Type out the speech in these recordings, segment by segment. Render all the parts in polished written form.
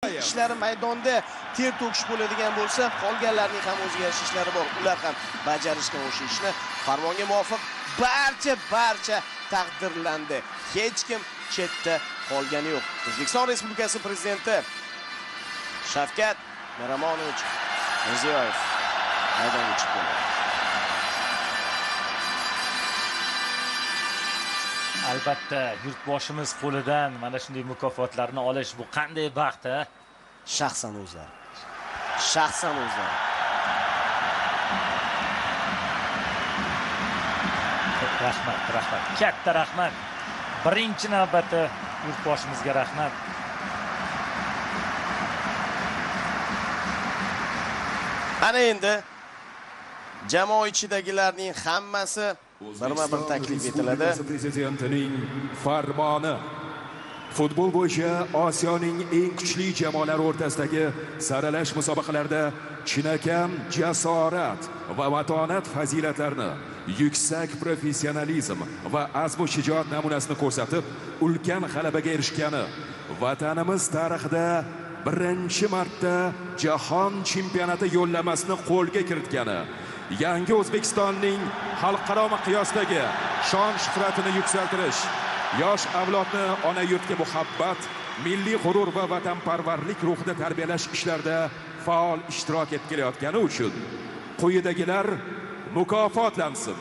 Ishlari maydonda ter to'kish bo'ladigan bo'lsa, qolganlarning ham o'ziga yarasha ishlari bor. Ular ham bajarishgan o'sha ishni. Farmonga muvofiq barcha taqdirlandi. Hech kim chetda qolgani yo'q. O'zbekiston Respublikasi prezidenti Shavkat Miromonovich Mirziyoyev maydonga chiqdi. Albatta, yurtboshimiz qo'lidan mana shunday mukofotlarni olish bu qanday baxt, a? Shaxsan o'zlari. Shaxsan o'zlari. Rahmat, rahmat. Katta rahmat. Birinchi navbatda yurtboshimizga rahmat. Ana endi jamoa ichidagilarning hammasi birma-bir taklif etiladi. Prezidentining farmoni. Futbol bo'yicha Osiyoning eng kuchli jamoalari o'rtasidagi saralash musobaqalarida chinakam jasorat va matonat fazilatlarini, yuksak professionalizm va azmu shijoat namunasini ko'rsatib, ulkan g'alabaga erishgani, vatanimiz tarixida birinchi marta jahon chempionati yo'llanmasini qo'lga kiritgani, yangi O'zbekistonning xalqaro miqyosdagi shon-shuhratini yuksaltirish, yosh avlodni ona yurtga muhabbat, milliy g'urur va vatanparvarlik ruhida tarbiyalash ishlarida faol ishtirok etib kelayotgani uchun quyidagilar mukofotlansin.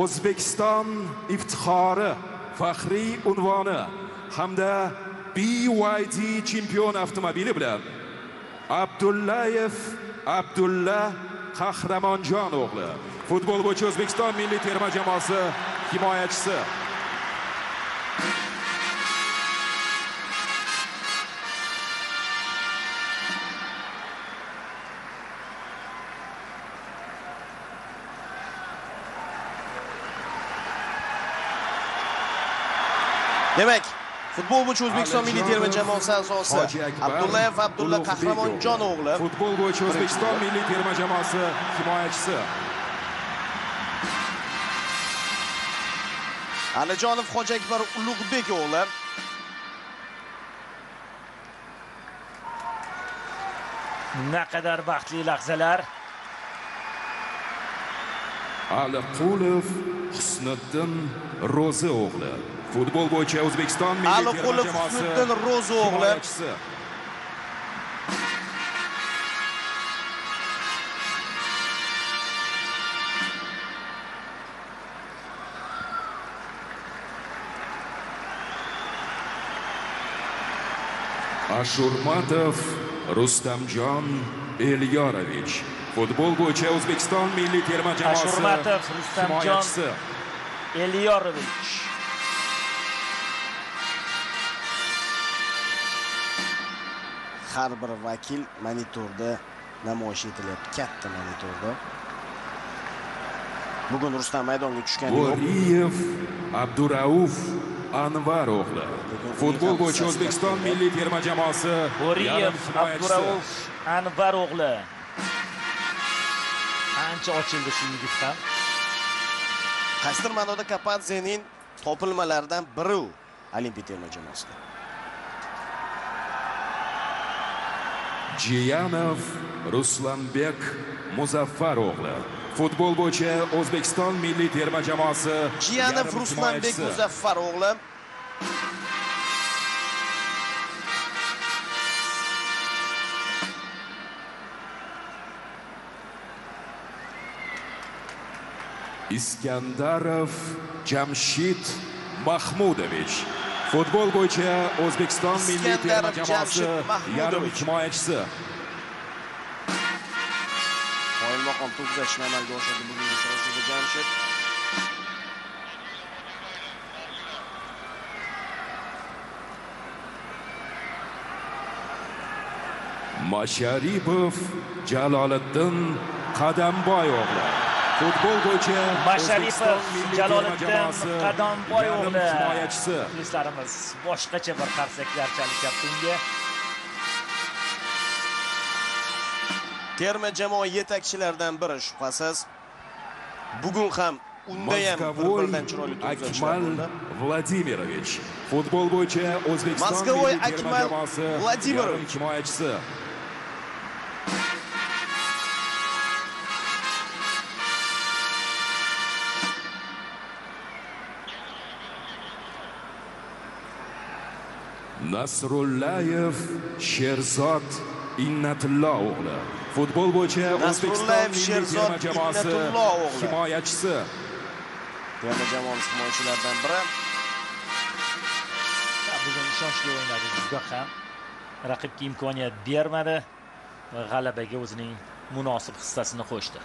O'zbekiston iftixori faxriy unvoni hamda BYD chempion avtomobili bilan Abdullayev Abdulla Qahramonjon o'g'li, futbol bo'yicha O'zbekiston milliy terma jamoasi himoyachisi. Demak, futbol bo'yicha O'zbekiston milliy terma jamoasi a'zosi Abdullayev Abdulla Qahramonjon o'g'li, futbol bo'yicha O'zbekiston milliy terma jamoasi himoyachisi. Alijonov Hoji Akbar Ulug'bek o'g'li. Naqadar baxtli lahzalar. Aliqulov Husniddin Ro'zi o'g'li, futbol bo'yicha O'zbekiston milliy terma jamoasi Husniddin Ro'zi o'g'li. Ashurmatov Rustamjon Elyorovich, futbol bo'yicha O'zbekiston milliy terma jamoasi Ashurmatov Rustamjon Elyorovich. Har bir vakil monitorda namoyish etilyapti, katta monitorda. Bugun Rustam maydonga tushgani yo'q. Bo'riyev Abdurauf Anvar o'g'li, futbol bo'yicha O'zbekiston milliy terma jamoasi Bo'riyev Abdurauf Anvar o'g'li. Ancha ochildi shu yigit ham. Qaysidir ma'noda Kapadzening topilmalaridan biri u Olimpiya terma jamoasida. Jiyanov Ruslanbek Muzaffar o'g'li, futbol bo'yicha O'zbekiston milliy terma jamoasi Jiyanov Ruslanbek Muzaffar o'g'li. Iskandarov Jamshid Mahmudovich, futbol bo'yicha O'zbekiston milliy terma jamoasi yarim himoyachisi. Qoyilmaqom to'p uzatishni amalga oshirdi bugungi uchrashuvda Jamshid. Masharipov Jaloliddin Qadamboy o'g'li, futbol bo'yicha Masharipov Jaloliddin Qadamboy o'g'li himoyachisi. Muxlislarimiz boshqacha bir qarsaklar chalishyapti unga. Terma jamoa yetakchilaridan biri shubhasiz. Bugun ham Unda ham bir-biridan chiroyli to'p Akmal Vladimirovich, futbol bo'yicha O'zbekiston milliy terma jamoasi Vladimirovich himoyachisi. Nasrullayev Sherzod Innatullo o'g'li, futbol bo'yicha O'zbekiston milliy terma jamoasi himoyachisi. Terma jamoamiz himoyachilaridan biri. Bugun ishonchli o'ynadi juda ham. Raqibga imkoniyat bermadi va g'alabaga o'zining munosib hissasini qo'shdi.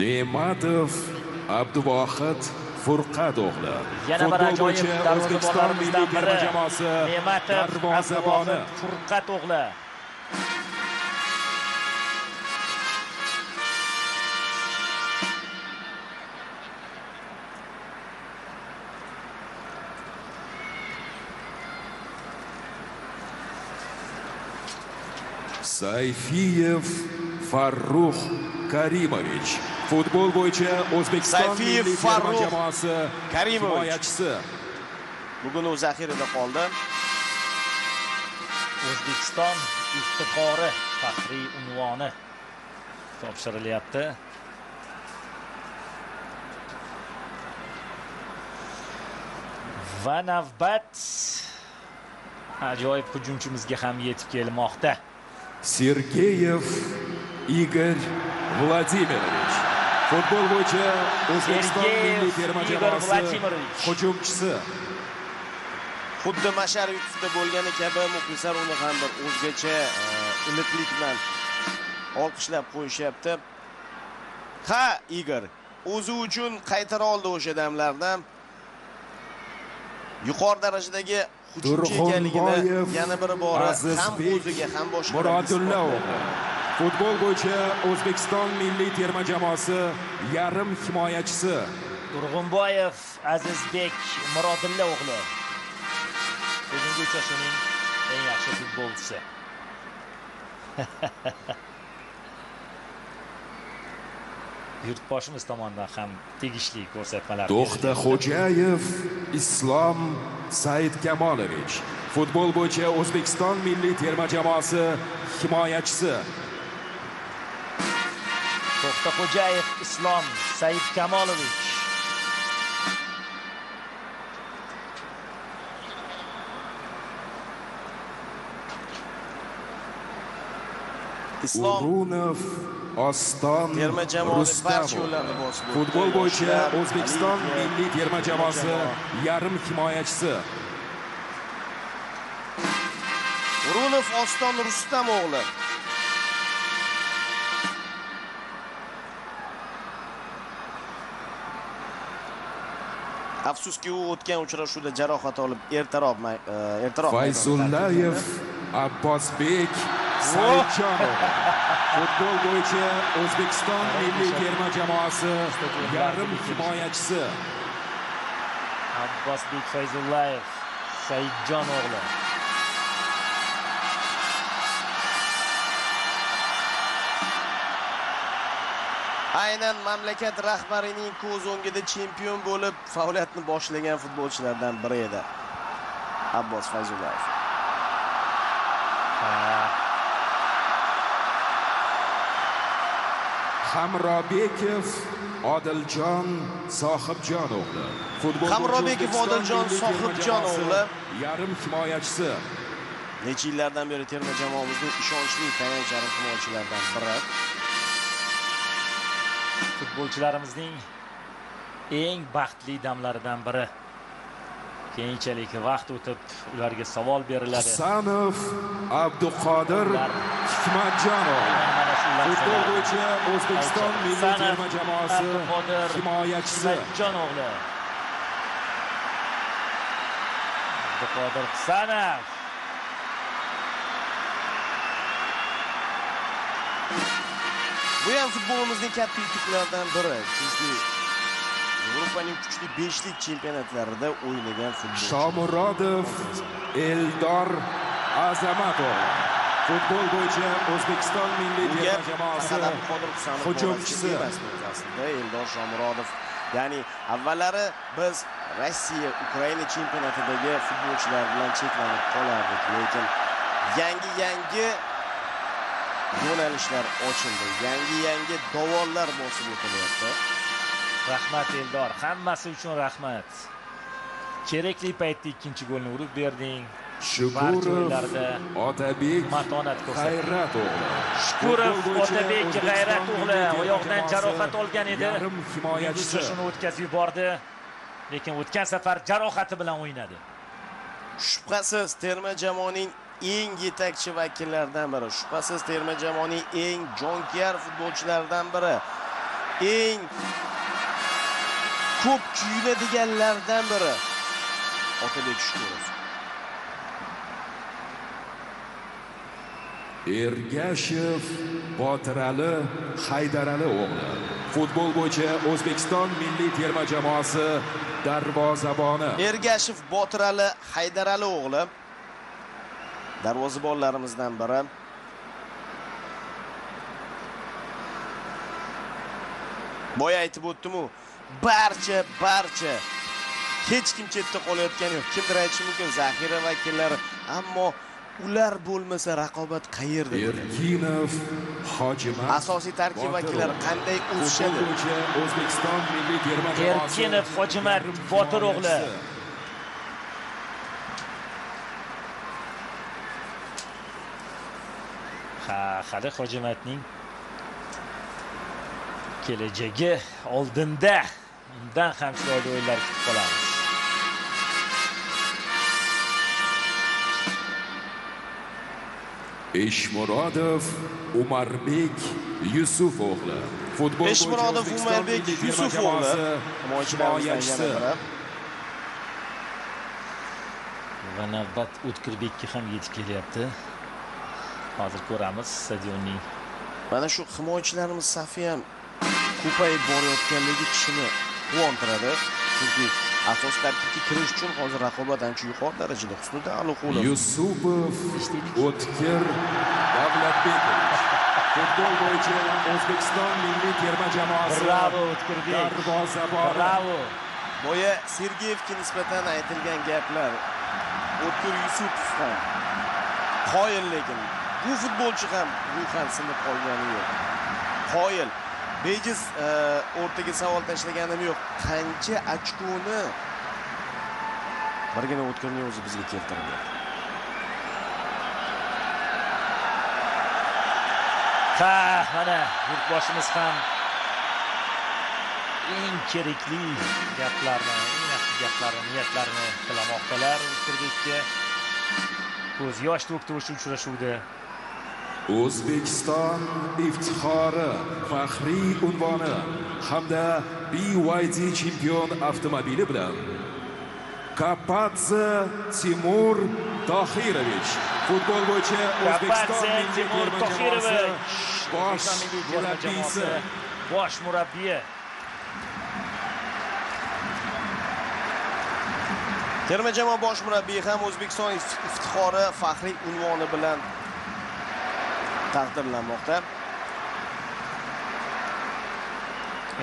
Ne'matov Abduvohid Furqat o'g'li, yana bir ajoyib O'zbekiston milliy terma jamoasi darvozaboni. Furqat o'g'li. Sayfiyev Farrux Karimovich, futbol bo'yicha O'zbekiston milliy terma jamoasi himoyachisi. Bugun u zaxirada qoldi. O'zbekiston iftixori faxriy unvoni topshirilyapti. Va navbat ajoyib hujumchimizga ham yetib kelmoqda. Sergeyev Igor Vladimirovich, futbol bo'yicha O'zbekiston milliy terma jamoasi hujumchisi. Xuddi Masharipovda bo'lgani kabi muxlislar uni ham bir o'zgacha iliqlik bilan olqishlab qo'yishyapti. Ha, Igor o'zi uchun qaytara oldi o'sha damlardan. Yuqori darajadagi hujumchi ekanligini yana bir bora ham o'ziga ham boshqalarga. Futbol bo'yicha O'zbekiston milliy terma jamoasi yarim himoyachisi. Turg'unboyev Azizbek Murodilla o'g'li. Bugungi uchrashuvning eng yaxshi futbolchisi. Yurtboshimiz tomonidan ham tegishli ko'rsatmalar. To'xtaxo'jayev Islom Saidkamolovich, futbol bo'yicha O'zbekiston milliy terma jamoasi himoyachisi. To'xtaxo'jayev Islom Saidkamolovich. Islom O'runov Oston Rustamov, futbol bo'yicha O'zbekiston milliy terma jamoasi yarim himoyachisi. O'runov Oston Rustam o'g'li. Afsuski u o'tgan uchrashuvda jarohat olib ertaroq Fayzullayev Abbosbek Saidjonov, futbol bo'yicha O'zbekiston milliy terma jamoasi yarim himoyachisi. Abbosbek Fayzullayev Saidjon o'g'li. Aynan mamlakat rahbarining ko'z o'ngida chempion bo'lib faoliyatini boshlagan futbolchilardan biri edi Abbos Fayzullayev. Hamrobekov Odiljon Sohibjon o'g'li. Hamrobekov Odiljon Sohibjon o'g'li yarim himoyachisi. Necha yillardan beri terma jamoamizning ishonchli tayanch yarim himoyachilaridan biri. Futbolchilarimizning eng baxtli damlaridan biri. Keyinchalik vaqt o'tib ularga savol beriladi. Hasanov Abduqodir Hikmatjonov, futbol bo'yicha O'zbekiston milliy terma jamoasi himoyachisi. Hikmatjon o'g'li. Abduqodir Hasanov. Bu ham futbolimizning katta yutuqlaridan biri, chunki Yevropaning kuchli 5lik chempionatlarida o'ynagan futbolchi. Shomurodov Eldor Azamatov, Futbol bo'yicha O'zbekiston milliy terma jamoasi hujumchisi aslida Eldor Shomurodov. Ya'ni avvallari biz Rossiya, Ukraina chempionatidagi futbolchilar bilan cheklanib qolardik, lekin yangi yo'nalishlar ochildi, yangi dovonlar bosib o'tilyapti. Rahmat Eldor, hammasi uchun rahmat. Kerakli paytda ikkinchi golni urib berding. Shukurov Otabek G'ayrat o'g'li. Shukurov Otabek G'ayrat o'g'li oyoqdan jarohat olgan edi. Yarim himoyachisi shuni o'tkazib yubordi. Lekin o'tgan safar jarohati bilan o'ynadi. Shubhasiz terma jamoaning eng yetakchi vakillaridan biri, shubhasiz terma jamoaning eng jonkuyar futbolchilaridan biri, eng ko'p kuyunadiganlardan biri Otabek Shukurov. Ergashev Botirali Haydarali o'g'li. Futbol bo'yicha O'zbekiston milliy terma jamoasi darvozaboni. Ergashev Botirali Haydarali o'g'li darvozabonlarimizdan biri. Boya aytib o'tdim-u, barcha hech kim chetda qolayotgani yo'q. Kimdir aytishi mumkin zaxira vakillari, ammo ular bo'lmasa raqobat qayerda? Erkinov Hojimat asosiy tarkib vakillari qanday o'sishadi? O'zbekiston milliy terma jamoasi Erkinov Hojimat Botir o'g'li. Ha, hali Hojimatning kelajagi oldinda. Undan ham chiroyli o'yinlar kutib qolamiz. Eshmurodov Umarbek Yusuf o'g'li. Futbol Eshmurodov Umarbek Yusuf o'g'li himoyachisi. Va navbat O'tkirbekka ham yetib kelyapti. Hozir ko'ramiz stadionning. Mana shu himoyachilarimiz safi ham ko'payib borayotganligi kishini quvontiradi. Chunki asosiy tarkibga kirish uchun hozir raqobat ancha yuqori darajada. Husniddin Aliqulov, Yusupov O'tkir Davlatbekovich. Futbol bo'yicha O'zbekiston milliy terma jamoasi. Bravo O'tkirbek. Darvozaboni. Bravo. Boya Sergeyevga nisbatan aytilgan gaplar O'tkir Yusupov ham qoyil, lekin bu futbolchi ham ruhan sinib qolgani yo'q. Qoyil. Bejiz o'rtaga savol tashlaganim yo'q. Qancha ochkoni birgina O'tkirning o'zi bizga keltirib berdi. Ha, mana yurtboshimiz ham eng kerakli gaplarni, eng yaxshi gaplarni, niyatlarni tilamoqdalar O'tkirbekka. Ko'z yosh to'kdi o'sha uchrashuvda. O'zbekiston iftixori faxriy unvoni hamda BYD chempion avtomobili bilan Kapadze Timur Tohirovich. Futbol bo'yicha O'zbekiston milliy terma jamoasi bosh murabbiysi. Bosh murabbiyi. Terma jamoa bosh murabbiyi ham O'zbekiston iftixori faxriy unvoni bilan taqdirlanmoqda.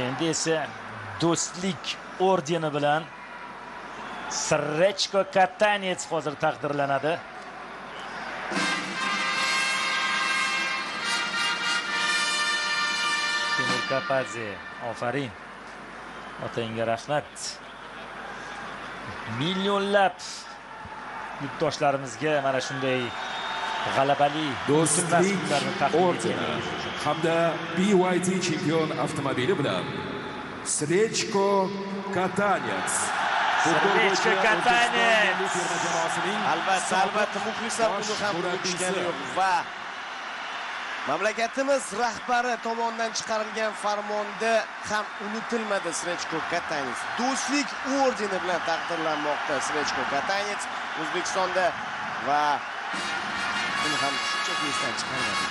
Endi esa do'stlik ordeni bilan Srechko Katanets hozir taqdirlanadi. Timur Kapadze, ofarin. Otangga rahmat. Millionlab yurtdoshlarimizga mana shunday g'alabali do'stlik ordeni hamda BYD chempion avtomobili bilan Srechko Katanets. Srechko Katanets. Albatta, muxlislar buni ham unutishgani yo'q va mamlakatimiz rahbari tomonidan chiqarilgan farmonda ham unutilmadi Srechko Katanets. Do'stlik ordeni bilan taqdirlanmoqda Srechko Katanets O'zbekistonda va buni ham shunchaki esdan chiqarmadik.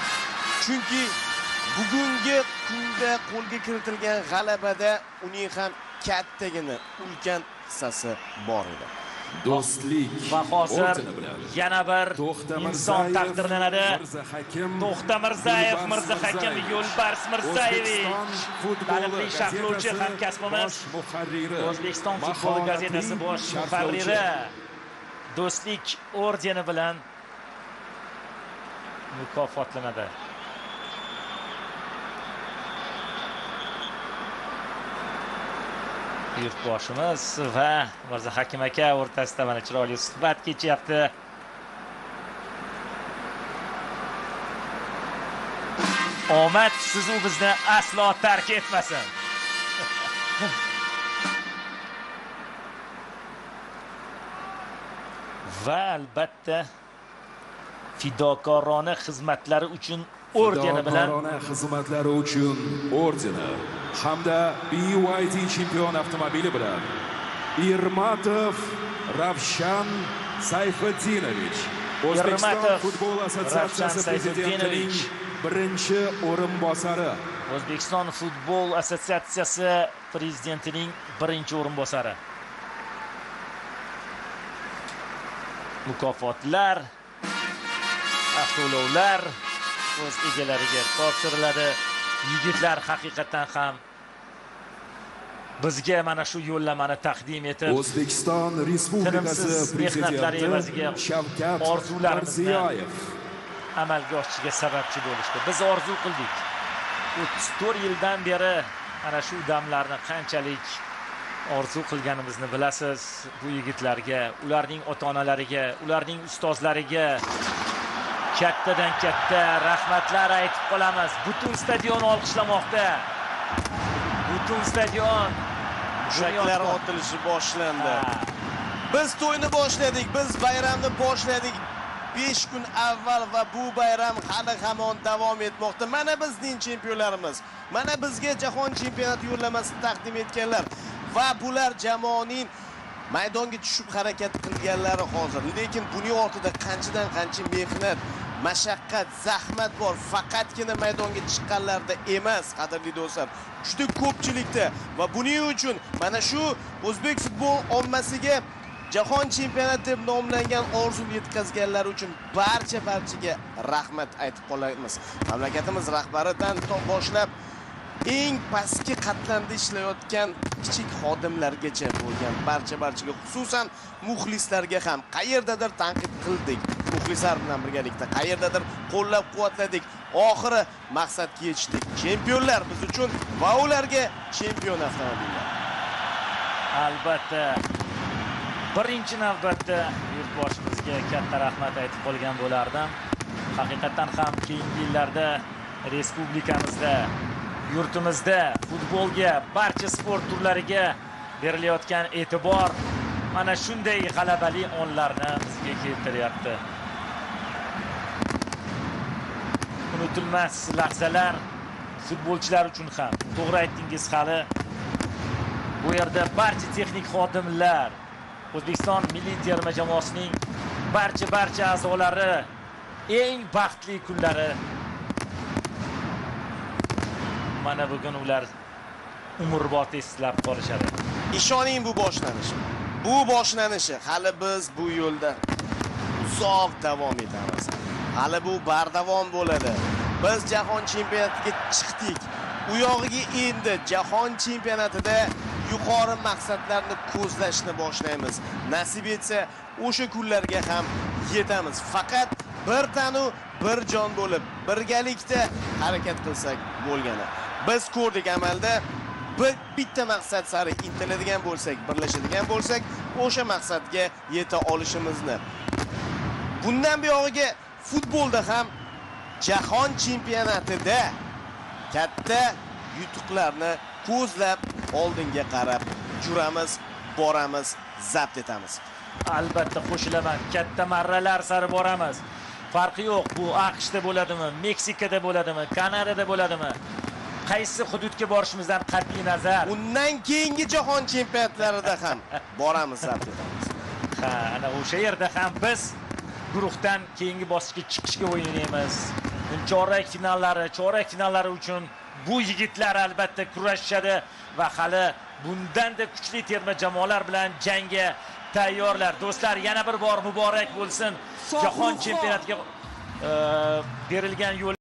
Chunki bugungi kunda qo'lga kiritilgan g'alabada uning ham kattagina ulkan hissasi bor edi. Do'stlik va hozir yana bir inson taqdirlanadi. To'xtamirzayev Mirzahakim Yo'lbars Mirzayevich, taniqli sharhlovchi hamkasbimiz, O'zbekiston futboli gazetasi bosh muharriri Do'stlik ordeni bilan mukofotlanadi. Yurtboshimiz va Mirzahakim aka o'rtasida mana chiroyli suhbat kechyapti. Omad sizu bizni aslo tark etmasin. Va albatta fidokorona xizmatlari uchun ordeni bilan, fidokorona xizmatlari uchun ordeni hamda BYD chempion avtomobili bilan Irmatov Ravshan Sayfiddinovich, O'zbekiston futbol assotsiatsiyasi prezidentining birinchi o'rinbosari. O'zbekiston futbol assotsiatsiyasi prezidentining birinchi o'rinbosari. Mukofotlar, avtoulovlar o'z egalariga topshiriladi. Yigitlar haqiqatan ham bizga mana shu yo'llamani taqdim etib, O'zbekiston Respublikasi prezidenti Shavkat Mirziyoyev amalga oshishiga sababchi bo'lishdi. Biz orzu qildik. 34 yildan beri mana shu damlarni qanchalik orzu qilganimizni bilasiz. Bu yigitlarga, ularning ota-onalariga, ularning ustozlariga kattadan katta rahmatlar aytib qolamiz. Butun stadion olqishlamoqda. Butun stadion mushaklar otilishi boshlandi. Biz to'yni boshladik, biz bayramni boshladik 5 kun avval va bu bayram hali hamon davom etmoqda. Mana bizning chempionlarimiz, mana bizga jahon chempionati yo'llamasini taqdim etganlar va bular jamoaning maydonga tushib harakat qilganlari hozir. Lekin buning ortida qanchadan qancha mehnat, mashaqqat, zahmat bor. Faqatgina maydonga chiqqanlarda emas, qadrli do'stlar, juda ko'pchilikda va buning uchun mana shu o'zbek futbol ommasiga jahon chempionati deb nomlangan orzuni yetkazganlar uchun barcha-barchaga rahmat aytib qolamiz. Mamlakatimiz rahbaridan boshlab eng pastki qatlamda ishlayotgan kichik xodimlargacha bo'lgan barcha-barchaga, xususan muxlislarga ham qayerdadir tanqid qildik, muxlislar bilan birgalikda qayerdadir qo'llab-quvvatladik. Oxiri maqsadga yetishdik. Chempionlar biz uchun va ularga chempion avtomobillar. Albatta, birinchi navbatda yurtboshimizga katta rahmat aytib qolgan bo'lardim. Haqiqatan ham keyingi yillarda respublikamizda, yurtimizda futbolga, barcha sport turlariga berilayotgan e'tibor mana shunday g'alabali onlarni bizga keltiryapti. Unutilmas lahzalar futbolchilar uchun ham. To'g'ri aytdingiz, hali bu yerda barcha texnik xodimlar, O'zbekiston milliy terma jamoasining barcha a'zolari eng baxtli kunlari mana bugun ular umrbod eslab qolishadi. Ishoning, bu boshlanishi. Bu boshlanishi. Hali biz bu yo'lda uzoq davom etamiz. Hali bu bardavom bo'ladi. Biz jahon chempionatiga chiqdik. U yog'iga endi jahon chempionatida yuqori maqsadlarni ko'zlashni boshlaymiz. Nasib etsa o'sha kunlarga ham yetamiz. Faqat bir tanu bir jon bo'lib birgalikda harakat qilsak bo'lgani. Biz ko'rdik amalda, bir bitta maqsad sari intiladigan bo'lsak, birlashadigan bo'lsak, o'sha maqsadga yeta olishimizni. Bundan buyog'iga futbolda ham jahon chempionatida katta yutuqlarni ko'zlab oldinga qarab juramiz, boramiz, zabt etamiz. Albatta qo'shilaman. Katta marralar sari boramiz. Farqi yo'q, bu AQShda bo'ladimi, Meksikada bo'ladimi, Kanadada bo'ladimi? Qaysi hududga borishimizdan qat'iy nazar. Undan keyingi jahon chempionatlarida ham boramiz, zabt etamiz. Ha, ana o'sha yerda ham biz guruhdan keyingi bosqichga chiqishga o'ynaymiz. Chorak finallari uchun bu yigitlar albatta kurashishadi va hali bundan-da kuchli terma jamoalar bilan jangga tayyorlar. Do'stlar, yana bir bor muborak bo'lsin. Jahon chempionatiga berilgan yo'l.